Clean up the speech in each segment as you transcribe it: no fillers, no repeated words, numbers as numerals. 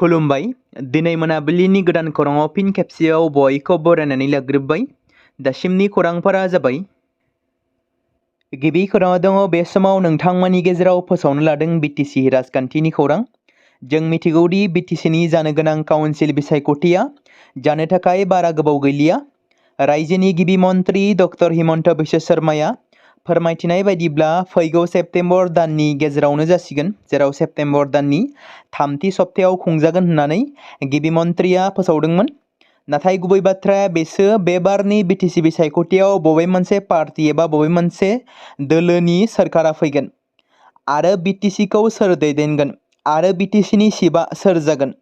खुलुमबाय। दिनै मोनाबिलिनि गोदान खौराङाव फिन खेबसेयाव बयखौबो बरायनानै लाग्रोबाय। दासिमनि खौरांफोरा जाबाय। गिबि खौराङाव दङ बे समाव नोंथांमोननि गेजेराव फोसावनो लादों बिटिसि राजखान्थिनि खौरां। जों मिथिगौदि बिटिसिनि जानो गोनां काउन्सिल बिसायख'थिया जानो थाखाय बारा गोबाव गैलिया। रायजोनि गिबि मन्त्रि डक्टर हिमन्त बिश्व शर्माया फोरमायथिनाय बायदिब्ला फैगौ सेप्तेम्बर दाननि गेजेरावनो जासिगोन, जेराव सेप्तेम्बर दाननि थामथि सप्तायाव खुंजागोन होननानै गिबि मन्थ्रिया फोसावदोंमोन। नाथाय गुबै बाथ्राया बेसो बे बारनि बिटिसि बिसायख'थियाव बबे मोनसे पार्टी एबा बबे मोनसे दोलोनि सोरखारा फैगोन आरो बिटिसिखौ सोर दैदेनगोन आरो बिटिसिनि सिटआ सोर जागोन।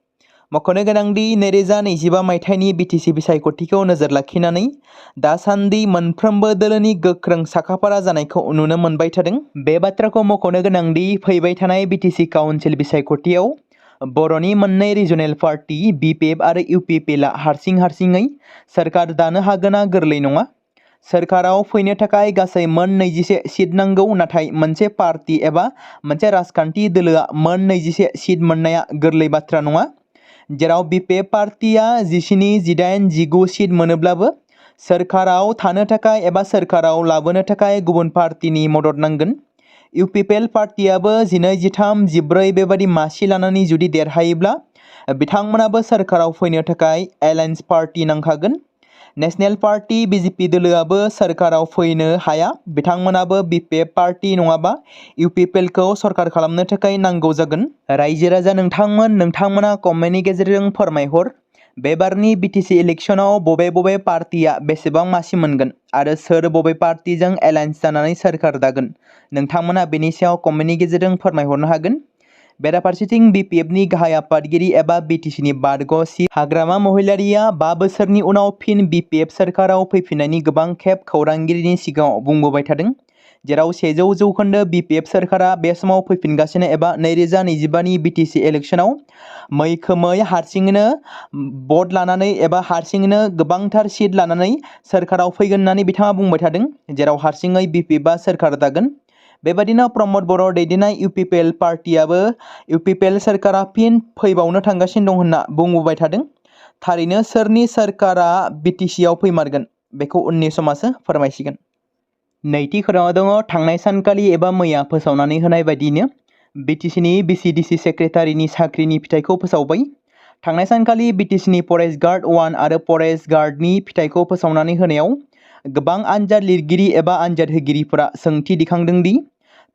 मख'नो गोनांदि 2025 मायथाइनि बिटिसि बिसायख'थिखौ नोजोर लाखिनानै दासान्दि मोनफ्रोमबो दोलोनि गोख्रों साखाफारा जानायखौ नुनो मोनबाय थादों। बे बाथ्राखौ मख'नो गोनांदि फैबाय थानाय बिटिसि काउन्सिल बिसायख'थियाव बर'नि मोननै रिजनेल पार्टी बिपिएफ आरो इउपिपिएलआ हारसिङै सोरखार दानो हागोना गोरलै नङा। सोरखाराव फैनो थाखाय गासै मोन 21 सिट नांगौ, नाथाय मोनसे पार्टी एबा मोनसे राजखान्थि दोलोआ मोन 21 सिट मोननाया गोरलै बाथ्रा नङा। जेराव बिपिएफ पार्टीया 17, 18, 19 सिट मोनोब्लाबो सोरखाराव थानो थाखाय एबा सोरखाराव लाबोनो थाखाय गुबुन पार्टीनि मदद नांगोन। इउपिपिएल पार्टीयाबो 19, 13, 14 बेबादि मासि लानानै जुदि देरहायोब्ला बिथांमोनाबो सोरखाराव फैनो थाखाय एलायन्स पार्टी नांखागोन। नेशनेल पार्टी बिजेपि दोलोआबो सोरखाराव फैनो हाया, बिथांमोनाबो बिपिएफ पार्टी नङाबा इउपिपिएलखौ सरकार खालामनो थाखाय नांगौ जागोन। रायजो राजा नोंथांमोना कमेन्टनि गेजेरजों फोरमायहर बे बारनि बिटिसि इलेक्शनाव बबे पार्टीया बेसेबां मासि मोनगोन आरो सोर बबे पार्टीजों एलायन्स जानानै सोरखार दागोन। नोंथांमोना बेनि सायाव कमेन्टनि गेजेरजों फोरमायहरनो हागोन। बेराफारसेथिं बिपिएफनि गाहाय आफादगिरि एबा बिटिसिनि बारग' चिफ हाग्रामा महिलारिया 5 बोसोरनि उनाव फिन बिपिएफ सोरखाराव फैफिननायनि गोबां खेब खौरांगिरिनि सिगाङाव बुंबोबाय थादों, जेराव 100% बिपिएफ सोरखारा बे समाव फैफिनगासिनो एबा 2025नि बिटिसि इलेक्शनाव मैखोमै हारसिङैनो भट लानानै एबा हारसिङैनो गोबांथार सिट लानानै सोरखाराव फैगोन होननानै बिथाङा बुंबाय थादों, जेराव हारसिङै बिपिएफआ सोरखार दागोन। बेबादिनो प्रमद बर' दैदेननाय इउपिपिएल पार्टीयाबो इउपिपिएल सोरखारा फिन फैबावनो थांगासिनो दं होनना बुंबोबाय थादों। थारैनो सोरनि सोरखारा बिटिसिआव फैमारगोन बेखौ उननि समासो फोरमायसिगोन। नैथि खौराङाव दङ थांनाय सानखालि एबा मैया फोसावनानै होनाय बायदियैनो बिटिसिनि बिसिडिसि सेक्रेटारिनि साख्रिनि फिथाइखौ फोसावबाय। थांनाय सानखालि बिटिसिनि फरेस्ट गार्ड 1 आरो फरेस्ट गार्डनि फिथाइखौ फोसावनानै होनायाव गोबां आनजाद लिरगिरि एबा आनजाद होगिरिफोरा सोंथि दिखांदों दि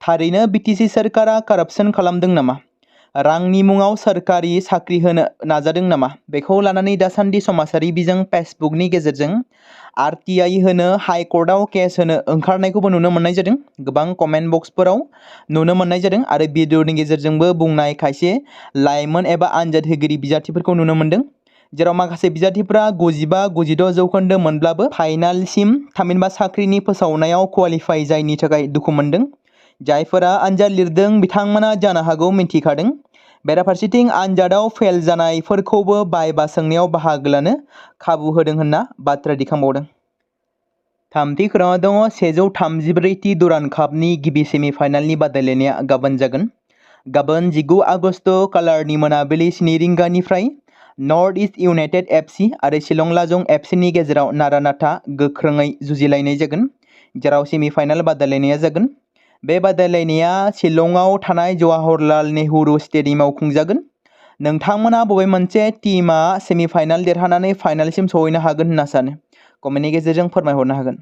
थारैनो बिटिसि सोरखारा कारापसन खालामदों नामा, रांनि मुङाव सोरखारि साख्रि होनो नाजादों नामा। बेखौ लानानै दासान्दि समाजारि बिजों फेसबुकनि गेजेरजों आरटिआइ होनो हाइ कर्टआव केस होनो ओंखारनायखौबो नुनो मोननाय जादों। गोबां कमेन्ट बक्सफोराव नुनो मोननाय जादों आरो भिडिअनि गेजेरजोंबो बुंनाय खायसे लाइमोन एबा आनजाद होगिरि बिजाथिफोरखौ नुनो मोनदों, जेराव माखासे बिजाथिफोरा 95-96% मोनब्लाबो फाइनालसिम थामहिनबा साख्रिनि फोसावनायाव क्वालिफाइ जायैनि थाखाय दुखु मोनदों। जायफोरा आनजाद लिरदों बिथांमोना जानो हागौ मिन्थिखादों। बेराफारसेथिं आनजादाव फेल जानायफोरखौबो बायबा सोंनायाव बाहागो लानो खाबु होदों होनना बाथ्रा दिखांबावदों। थामथि खौराङाव दङ 134थि दुरान्ड कापनि गिबि सेमिफाइनालनि बादायलायनाया गाबोन जागोन। गाबोन 19 आगस्ट कालारनि मोनाबिलि 7 रिंगानिफ्राय नर्थ इस्ट इउनाइटेड एफसि आरो शिलं लाजं एफसिनि गेजेराव नारा-नाथा गोख्रोङै जुजिलायनाय जागोन, जेराव सेमिफाइनाल बादायलायनाया जागोन। बे बादायलायनाया शिलंआव थानाय जवाहरलाल नेहरू स्टेडियामाव खुंजागोन। नोंथांमोना बबे मोनसे टीमआ सेमिफाइनाल देरहानानै फाइनालसिम सौहैनो हागोन होनना सानो? कमेन्टनि गेजेरजों फोरमायहरनो हागोन।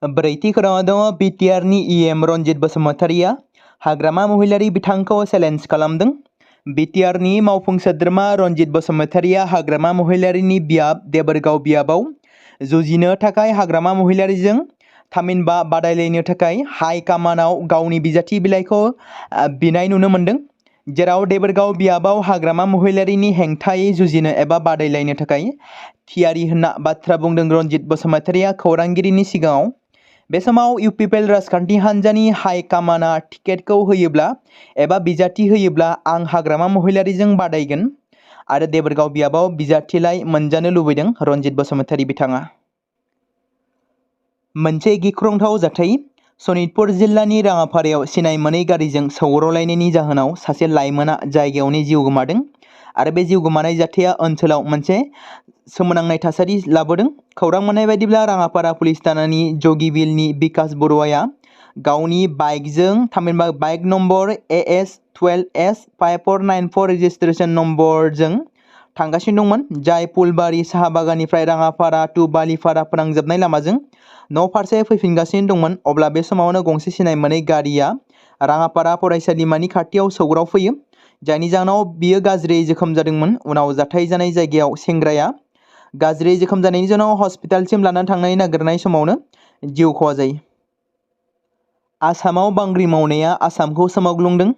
ब्रैथि खौराङाव दङ बिटिआरनि इएम रनजित बसुमतारिया हाग्रामा महिलारि बिथांखौ चेलेन्ज खालामदों। बिटिआरनि मावफुं सोद्रोमा रनजित बसुमतारिया हाग्रामा महिलारिनि बियाब देबोरगाव बियाबाव जुजिनो थाखाय हाग्रामा महिलारिजों थामहिनबा बादायलायनो थाखाय हाइ कामानाव गावनि बिजाथि बिलाइखौ बिनाय नुनो मोनदों, जेराव देबोरगाव बियाबाव हाग्रामा महिलारिनि हेंथायै जुजिनो एबा बादायलायनो थाखाय थियारि होनना बाथ्रा बुंदों रनजित बसुमतारिया खौरांगिरिनि सिगाङाव। बे समाव इउपिपिएल राजखान्थि हान्जानि हाइ कामाना टिकेटखौ होयोब्ला एबा बिजाथि होयोब्ला आं हाग्रामा महिलारिजों बादायगोन आरो देबोरगाव बियाबाव बिजाथिलाय मोनजानो लुबैदों रनजित बसुमतारि बिथाङा। मोनसे गिख्रंथाव जाथाय सनितपुर जिल्लानि राङापारायाव सिनाय मोनै गारिजों सौग्रावलायनायनि जाहोनाव सासे लाइमोना जायगायावनो जिउ गोमादों आरो बे जिउ गोमानाय जाथाया ओनसोलाव मोनसे सोमोनांनाय थासारि लाबोदों। खौरां मोननाय बायदिब्ला राङापारा पुलिस थानानि जगिबिलनि बिकास बरुवाया गावनि बाइकजों थामहिनबा बाइक नम्बर AS12S5494 रेजिस्ट्रेशन नम्बरजों थांगासिनो दंमोन, जाय फुलबारि साहा बागाननिफ्राय राङापारा टु बालिपारा फोनांजाबनाय लामाजों न' फारसे फैफिनगासिनो दंमोन। अब्ला बे समावनो गंसे सिनाय मोनै गारिया राङापारा फरायसालिमानि खाथियाव सौग्राव फैयो, जायनि जाहोनाव बियो गाज्रियै जोखोम जादोंमोन। उनाव जाथाय जानाय जायगायाव सेंग्राया गाज्रियै जोखोम जानायनि जाहोनाव हस्पिटालसिम लानानै थांनाय नागिरनाय समावनो जिउ खहा जायो। आसामाव बांग्रि मावनाया आसामखौ सोमावग्लुंदों।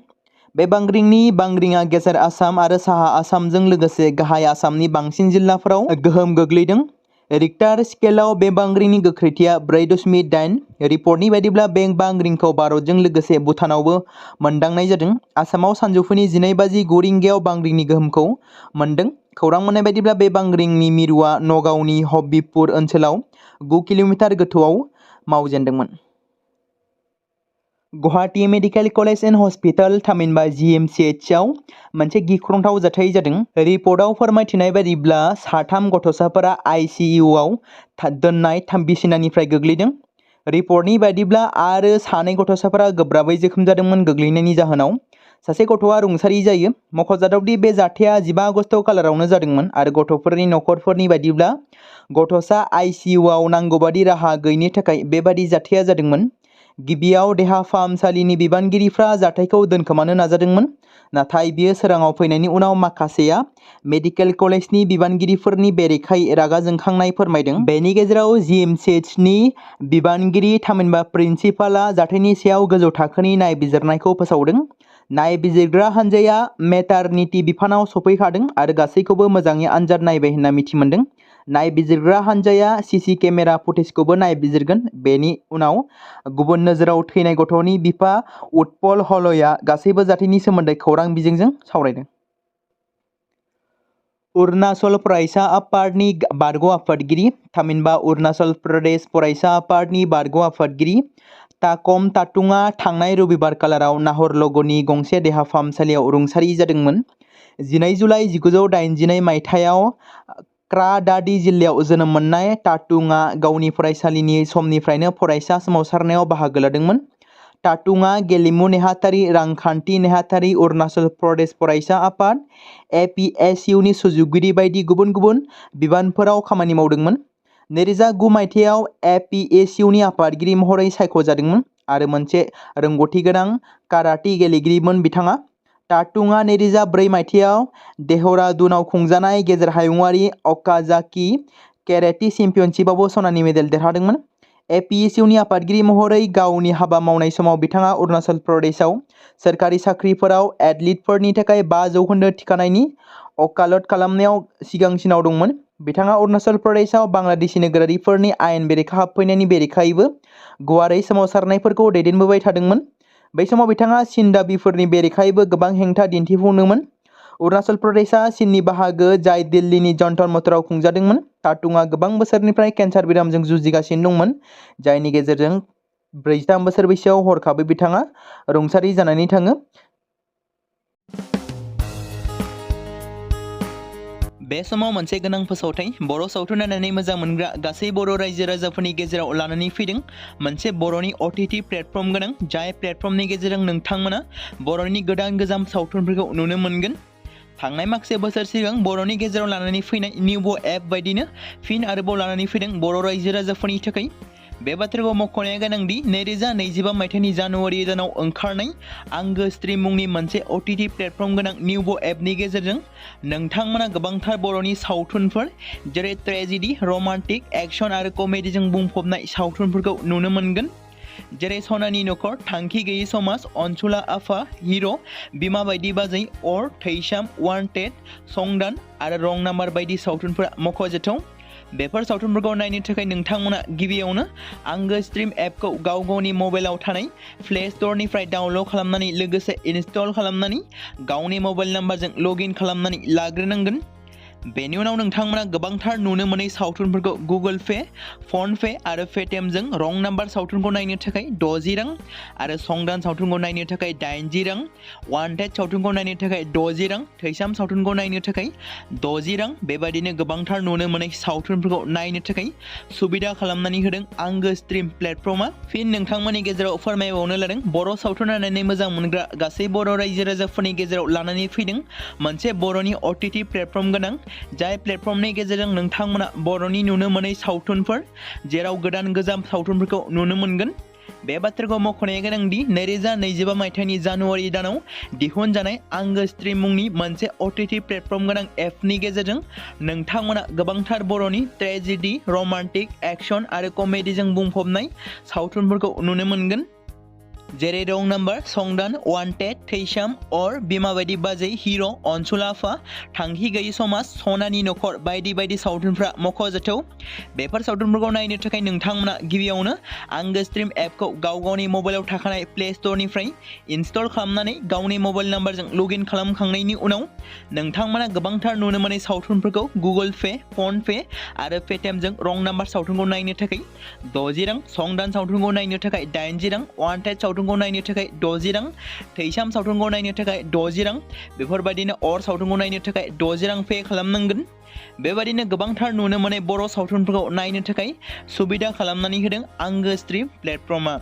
बे बांग्रिङा गेजेर आसाम आरो साहा आसामजों लोगोसे गाहाय आसामनि बांसिन जिल्लाफोराव गोहोम गोग्लैदों। रिक्टार स्केलाव बे बांग्रिनि गोख्रैथिया 4.8। रिपर्टनि बायदिब्ला बे बांग्रिंखौ भारतजों लोगोसे भुटानावबो मोनदांनाय जादों। आसामाव सानजौफुनि 12:09 रिंगायाव बांग्रिनि गोहोमखौ मोनदों। खौरां मोननाय बायदिब्ला बे बांग्रिंनि मिरुआ नगावनि हब्बिपुर ओनसोलाव 9 किल'मिटार गोथौआव मावजेनदोंमोन। Guwahati medical college and hospital थामहिनबा GMCH आव मोनसे गिख्रंथाव जाथाय जादों। रिपर्टआव फोरमायथिनाय बायदिब्ला 3 गथ'साफोरा ICU आव दोननाय बिसिनानिफ्राय गोग्लैदों। रिपर्टनि बायदिब्ला आरो 2 गथ'साफोरा गोब्राबै जोखोम जादोंमोन। गोग्लैनायनि जाहोनाव सासे गथ'आ रुंसारि जायो। मख'जाथावदि बे जाथाया 15 आगस्ट खालारावनो जादोंमोन आरो गथ'फोरनि नखरफोरनि बायदिब्ला गथ'सा ICU आव नांगौबादि राहा गैयिनि थाखाय बेबादि जाथाया जादोंमोन। गिबियाव देहा फाहामसालिनि बिबानगिरिफ्रा जाथायखौ दोनखोमानो नाजादोंमोन, नाथाय बियो सोराङाव फैनायनि उनाव माखासेया मेडिकेल कलेजनि बिबानगिरिफोरनि बेरेखायै रागा जोंखांनाय फोरमायदों। बेनि गेजेराव GMCHनि बिबानगिरि थामहिनबा प्रिन्सिपालआ जाथायनि सायाव गोजौ थाखोनि नायबिजिरनायखौ फोसावदों। नायबिजिरग्रा हान्जाया मेटारनिटि बिफानाव सफैखादों आरो गासैखौबो मोजाङै आनजाद नायबाय होनना मिथि मोनदों। नायबिजिरग्रा हान्जाया CC केमेरा फुटेजखौबो नायबिजिरगोन। बेनि उनाव गुबुन नोजोराव थैनाय गथ'नि बिफा उत्पल हलया गासैबो जाथायनि सोमोन्दै खौरां बिजोंजों सावरायदों। अरुणाचल फरायसा आफादनि बारग' आफादगिरि थामहिनबा अरुणाचल प्रदेश फरायसा आफादनि बारग' आफादगिरि ताकम तातुंआ थांनाय रबिबार खालाराव नाहरलगुननि गंसे देहा फाहामसालियाव रुंसारि जादोंमोन। 12 जुलाइ 1989 मायथाइयाव क्रा दादि जिल्लायाव जोनोम मोननाय तातुंआ गावनि फरायसालिनि समनिफ्रायनो फरायसा सोमावसारनायाव बाहागो लादोंमोन। तातुंआ गेलेमु नेहाथारि, रांखान्थि नेहाथारि, अरुणाचल प्रदेश फरायसा आफाद APSUनि सुजुगिरि बायदि गुबुन गुबुन बिबानफोराव खामानि मावदोंमोन। 2009 मायथाइयाव APSUनि आफादगिरि महरै सायख'जादोंमोन आरो मोनसे रोंग'थिगोनां काराटे गेलेगिरिमोन बिथाङा। तातुंआ 2004 मायथाइयाव देहरादुनाव खुंजानाय गेजेर हायुंआरि अकाजाकि केराटे चेम्पियनशिपआवबो सनानि मेडेल देरहादोंमोन। APSUनि आफादगिरि महरै गावनि हाबा मावनाय समाव बिथाङा अरुणाचल प्रदेशआव सोरखारि साख्रिफोराव एथलीटफोरनि थाखाय 5% थिखानायनि अकालत खालामनायाव सिगांसिनाव दंमोन। बिथाङा अरुणाचल प्रदेशआव बांलादेशी नोगोरारिफोरनि आयेन बेरेखा हाबफैनायनि बेरेखायैबो गुवारै सोमावसारनायफोरखौ दैदेनबोबाय थादोंमोन। बै समाव बिथाङा चीन दाबिफोरनि बेरेखायैबो गोबां हेंथा दिन्थिफुंदोंमोन। अरुणाचल प्रदेशआ चीननि बाहागो जाय दिल्लीनि जन्तर मन्तराव खुंजादोंमोन। तातुंआ गोबां बोसोरनिफ्राय केन्सार बेरामजों जुजिगासिनो दंमोन, जायनि गेजेरजों 43 बोसोर बैसोआव हरखाबै बिथाङा रुंसारि जानानै थाङो। बे समाव मोनसे गोनां फोसावथाय बर' सावथुन नायनानै मोजां मोनग्रा गासै बर' रायजो राजाफोरनि गेजेराव लानानै फैदों मोनसे बर'नि OTT प्लेटफर्म गोनां, जाय प्लेटफर्मनि गेजेरजों नोंथांमोना बर'नि गोदान गोजाम सावथुनफोरखौ नुनो मोनगोन। थांनाय माखासे बोसोर सिगां बर'नि गेजेराव लानानै फैनाय निउबो एप बायदिनो फिन आरोबाव लानानै फैदों बर' रायजो राजाफोरनि थाखाय। बे बाथ्राखौ मख'नाया गोनांदि 2025 मायथाइनि जानुवारि दानाव ओंखारनाय आंगो स्ट्रिम मुंनि मोनसे OTT प्लेटफर्म गोनां निउबो एपनि गेजेरजों नोंथांमोना गोबांथार बर'नि सावथुनफोर जेरै ट्रेजेडि, रमान्टिक, एक्सन आरो कमेडिजों बुंफबनाय सावथुनफोरखौ नुनो मोनगोन। जेरै सनानि नखर, थांखि गैयै समाज, अनसुला आफा, हिर', बिमा बायदि बाजै, अर, थैसाम, वान्टेड, संदान आरो रं नाम्बार बायदि सावथुनफोरा मख'जाथाव। बेफोर सावथुनफोरखौ नायनो थाखाय नोंथांमोना गिबियावनो आंगो स्ट्रिम एपखौ गावनि मबाइलाव थानाय प्ले स्ट'रनिफ्राय डाउनल'ड खालामनानै लोगोसे इनस्टल खालामनानै गावनि मबाइल नाम्बारजों लग इन खालामनानै लाग्रोनांगोन। बेनि उनाव नोंथांमोना गोबांथार नुनो मोनै सावथुनफोरखौ गुगोल पे, फन पे आरो पेटिएमजों रं नाम्बार सावथुनखौ नायनो थाखाय 60 रां आरो संदान सावथुनखौ नायनो थाखाय 80 रां, वान्टेड सावथुनखौ नायनो थाखाय 60 रां, थैसाम सावथुनखौ नायनो थाखाय 60 रां बेबादिनो गोबांथार नुनो मोनै सावथुनफोरखौ नायनो थाखाय सुबिदा खालामनानै होदों आंगो स्ट्रिम प्लेटफर्मा। फिन नोंथांमोननि गेजेराव फोरमायबावनो लादों बर' सावथुन नायनानै मोजां मोनग्रा गासै बर' रायजो राजाफोरनि गेजेराव लानानै फैदों मोनसे बर'नि OTT प्लेटफर्म गोनां, जाय प्लेटफर्मनि गेजेरजों नोंथांमोना बर'नि नुनो मोनै सावथुनफोर जेराव गोदान गोजाम सावथुनफोरखौ नुनो मोनगोन। बे बाथ्राखौ मख'नाया गोनांदि 2025 मायथाइनि जानुवारि दानाव दिहुनजानाय आंगो स्ट्रिम मुंनि मोनसे OTT प्लेटफर्म गोनां एपनि गेजेरजों नोंथांमोना गोबांथार बर'नि ट्रेजेडि, रमान्टिक, एक्शन आरो कमेडिजों बुंफबनाय सावथुनफोरखौ नुनो मोनगोन। जेरै रं नाम्बार, संदान, वान्टेड, थैसाम, अर, बिमा बायदि बाजै, हिर', अनसुला आफा, थांखि गैयै समाज, सनानि नखर बायदि बायदि सावथुनफ्रा मख'जाथाव। बेफोर सावथुनफोरखौ नायनो थाखाय नोंथांमोना गिबियावनो आंगो स्ट्रिम एपखौ गावनि मबाइलाव थाखानाय प्ले स्ट'रनिफ्राय इनस्टल खालामनानै गावनि मबाइल नाम्बारजों लगइन खालामखांनायनि उनाव नोंथांमोना गोबांथार नुनो मोनै सावथुनफोरखौ गुगोल पे, फन पे आरो पेटिएमजों रं नाम्बार सावथुनखौ नायनो थाखाय 60 रां, संदान सावथुनखौ नायनो थाखाय 80 रां, वान्टेड सावथुनखौ नायनो थाखाय 60 रां, थैसाम सावथुनखौ नायनो थाखाय 60 रां बेफोरबायदिनो अर सावथुनखौ नायनो थाखाय 60 रां पे खालामनांगोन। बेबायदिनो गोबांथार नुनो मोनै बर' सावथुनफोरखौ नायनो थाखाय सुबिदा खालामनानै होदों आंगो स्ट्रिम प्लेटफर्मा।